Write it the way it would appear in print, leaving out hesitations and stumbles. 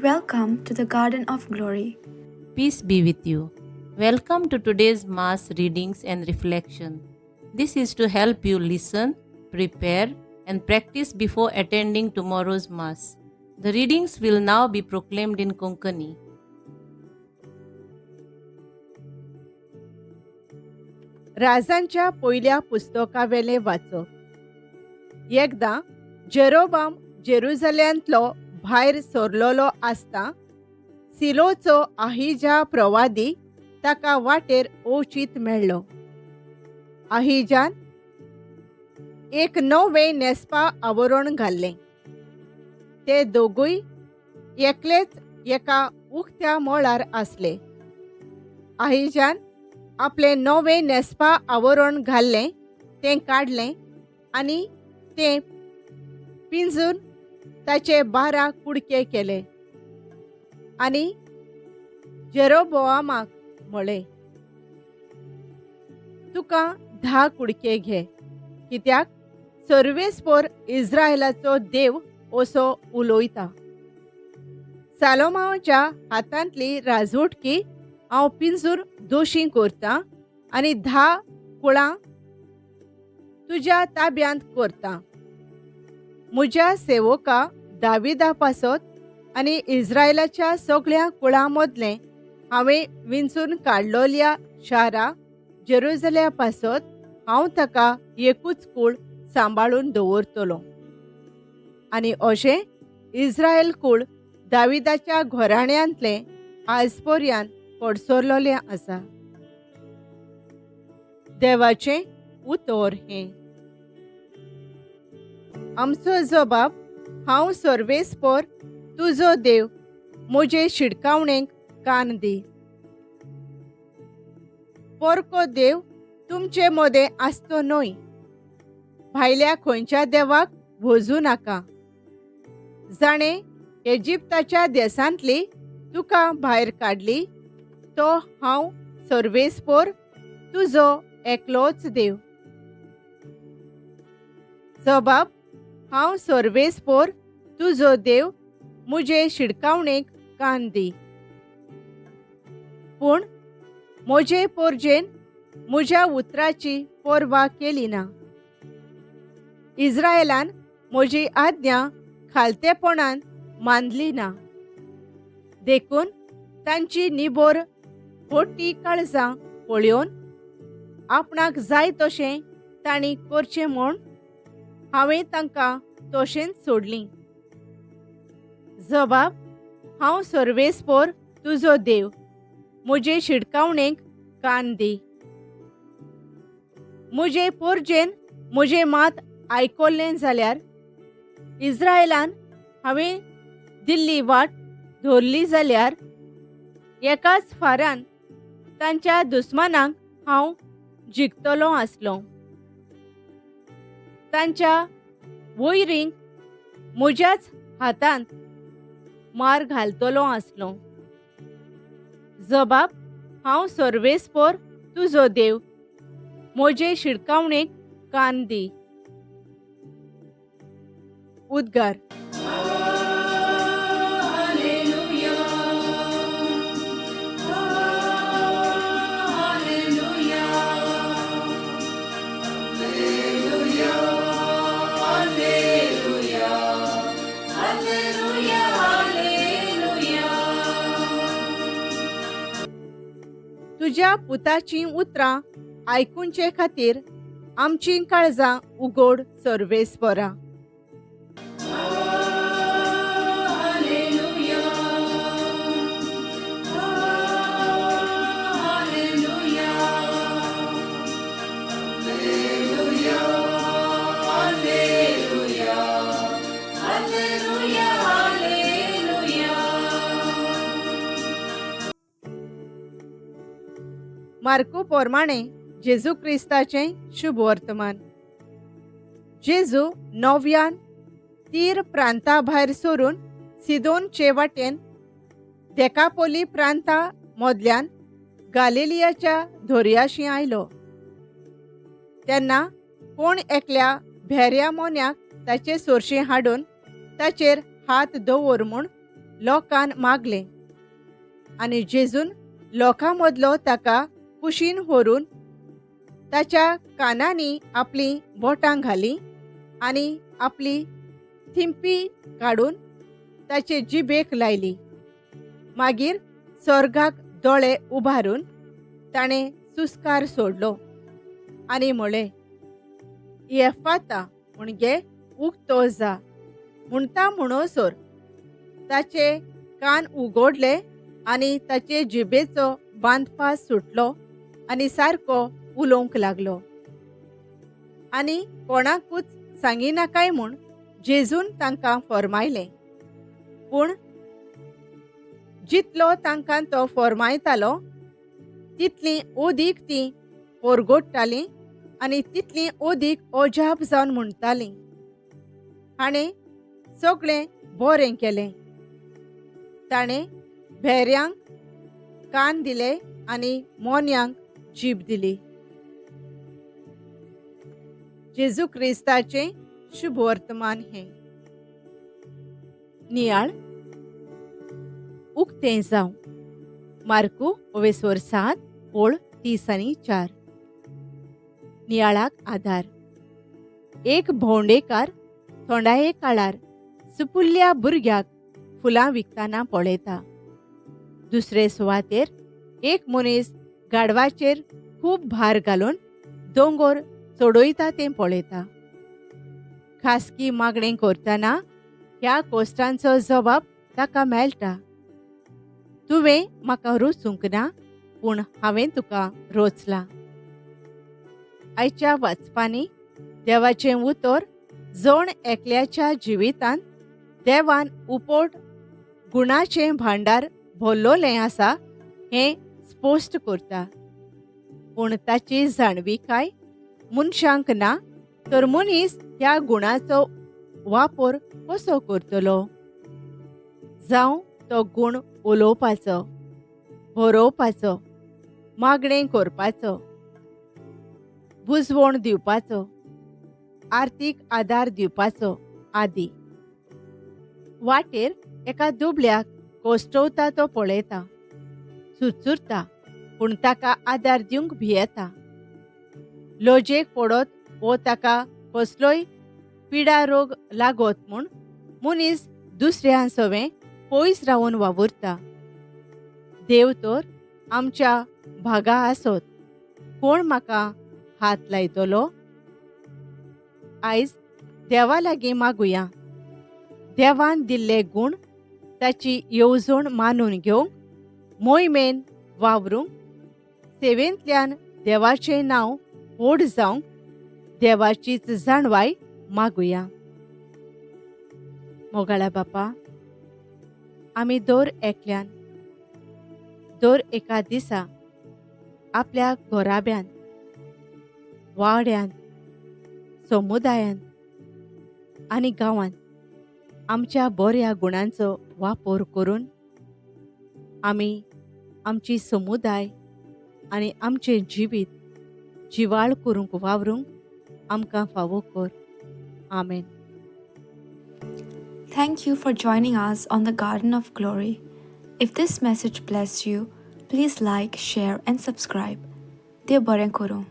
Welcome to the Garden of Glory. Peace be with you. Welcome to today's Mass readings and reflection. This is to help you listen, prepare, and practice before attending tomorrow's Mass. The readings will now be proclaimed in Konkani. राजांच्या पयल्या पुस्तकावेलें वाचप. एकदां जेरोबाम जेरुजल्यांतलो भायर सरलेलो आसता सिलोचो आहिजा प्रवादी ताका वाटेर अवचीत मेळ्ळो. आहिजान एक नवें न्हेसपा आवरण घाल्लें. ते दोगूय एकलेच एका उक्त्या मळार आसले. आहिजान आपलें नवें न्हेसपा आवरण घाल्लें तें काडलें आनी तें पिंजून ताचे 12 कुडके केले आनी जेरोबोआमाक म्हळें, तुका 10 कुडके घे, कित्याक सर्वेस्पोर इस्रायलाचो देव असो उलयता. सालोमांवाच्या हातांतली राजवटकी हांव पिंजून दोशी करतां आनी 10 कुळां तुज्या ताब्यांत करतां. म्हज्या सेवका दाविदा पासत आनी इस्रायलाच्या सगळ्या कुळां मदलें हांवें विंचून काडलोल्या शारा जेरुजल्या पासत हांव ताका एकूच कूळ सांबाळून दवरतलो. आनी अशें इस्रायल कूळ दाविदाच्या घराण्यांतलें आज पर्यंत कडसरलेलें आसा. देवाचें उतर हें. आमचो जबाब, हांव सर्वेस्पोर तुजो देव, म्हजे शिडकावणेक कान दी. परको देव तुमचे मदें आसचो न्हय. भायल्या खंयच्या देवाक वजूं नाका. जाणें इजिप्ताच्या देशांतली तुका भायर काडली तो हांव सर्वेस्पोर तुजो एकलोच देव. जबाब, हांव सर्वेस्पोर तुजो देव, म्हजे शिडकावणेक कान दी. पूण म्हजे पोरजेन म्हज्या उतराची पर्वा केली ना. इस्रायलान म्हजी आज्ञा खालतेपणान मानली ना. देखून तांची निबोर पोटी काळजां पळोवन आपणाक जाय तशें तांणी करचें म्हूण हांवें तांकां तशेंच सोडलीं. जबाब, हांव सर्वेस्पोर तुजो देव, म्हजे शिडकावणेक कान दी. म्हजे पोरजेन म्हजें मात आयकल्लें जाल्यार, इस्रायलान हांवें दिल्ली वाट धरली जाल्यार, एकाच फारान तांच्या दुस्मानांक हांव जिखतलो आसलो. तांच्या वयरींक म्हज्याच हातांत मार घालतलो आसलो. जबाब, हांव सर्वेस्पोर तुजो देव, म्हजे शिडकावणेक कान दी. उद्गार. तुज्या पुताचीं उतरां आयकुचे खातीर आमचीं काळजां उगोड सर्वेस्पोरा. मार्कू पोरमाणे जेजू क्रिस्ताचें शुभ वर्तमान. जेजू नव्यान तीर प्रांता भायर सरून सिदोनचे वाटेन देकापोली प्रांता मदल्यान गालिलियाच्या धोर्याशी आयलो. तेन्ना कोण एकल्या भेऱ्या मोन्याक ताचे सोरशीं हाडून ताचेर हात दवर म्हूण लोकान मागलें आनी जेजून लोकां मदलो ताका कुशीन व्हरून ताच्या कानांनी आपलीं बोटां घालीं आनी आपली थिंपी काडून ताचे जिबेक लायली. मागीर स्वर्गाक दोळे उबारून ताणें सुस्कार सोडलो आनी म्हळें, येफाता म्हणजे उक्तो जा. म्हणटा म्हणसर ताचे कान उगडले आनी ताचे जिबेचो बांदपास सुटलो आनी सारको उलोवंक लागलो. आनी कोणाकूच सांगिनाकाय म्हूण जेजून तांकां फॉर्मायलें. पूण जितलो तांकां तो फॉर्मायतालो तितली ओदीक तीं पोरगोडटालीं आनी तितली ओदीक अजाप जावन म्हणटालीं, हाणें सगळें बरें केलें. ताणें भेऱ्यांक कान दिले आनी मोन्यांक जीब दिली. जेजू क्रिस्ताचें शुभवर्तमान हें. नियाळ उक्तें जावं. मार्कू ओवेसोर 7 ओळ 30 आनी 4. नियाळाक आधार. एक भोंवडेकार थोंडाये काळार सुपुल्ल्या भुरग्याक फुलां विकतना पळयता. दुसरे सुवातेर एक मनीस गाडवाचेर खूब भार घालून दोंगोर चडयता तें पळयता. खासगी मागणें करतना ह्या कोश्टांचो जबाब ताका मेळटा, तुवें म्हाका रोचूंक ना पूण हांवें तुका रोचलां. आयच्या वाचपांनी देवाचें उतर जण एकल्याच्या जिवितांत देवान उपोट गुणाचें भांडार भरलोलें आसा हें स्पश्ट करता. पूण ताची जाणविकाय मनशांक ना तर मनीस ह्या गुणाचो वापर कसो करतलो? जावं तो गूण उलोवपाचो, बरोवपाचो, मागणें करपाचो, बुजवण दिवपाचो, आर्थीक आदार दिवपाचो आदी. वाटेर एका दुबल्याक कोश्टवता तो पळयता, चुरचुरता पूण ताका आदार दिवंक भियेता. लजेक पडत वो ताका कसलोय पिडा रोग लागत म्हूण मनीस दुसऱ्यां सवें पयस रावन वावुरता. देव तर आमच्या भागा आसत, कोण म्हाका हात लायतलो? आयज देवा लागीं मागुया. देवान दिल्ले गूण ताची येवजण मानून घेवंक, मोहिमेन वावरूंक, सेवेंतल्यान देवाचें नांव व्हड जावंक देवाचीच जाणवाय मागुया. मोगाळा बापा, आमी दर एकल्यान दर एका दिसा आपल्या घराब्यान, वाड्यान, समुदायान आनी गांवांत आमच्या बऱ्या गुणांचो वापर करून आमी आमची समुदाय आनी आमचें जिवीत जिवाळ करूंक वावरूंक आमकां फावो कर. आमेन. Thank you for joining us on the Garden of Glory. If this message blessed you, please like, share, and subscribe. देव बरें करूं.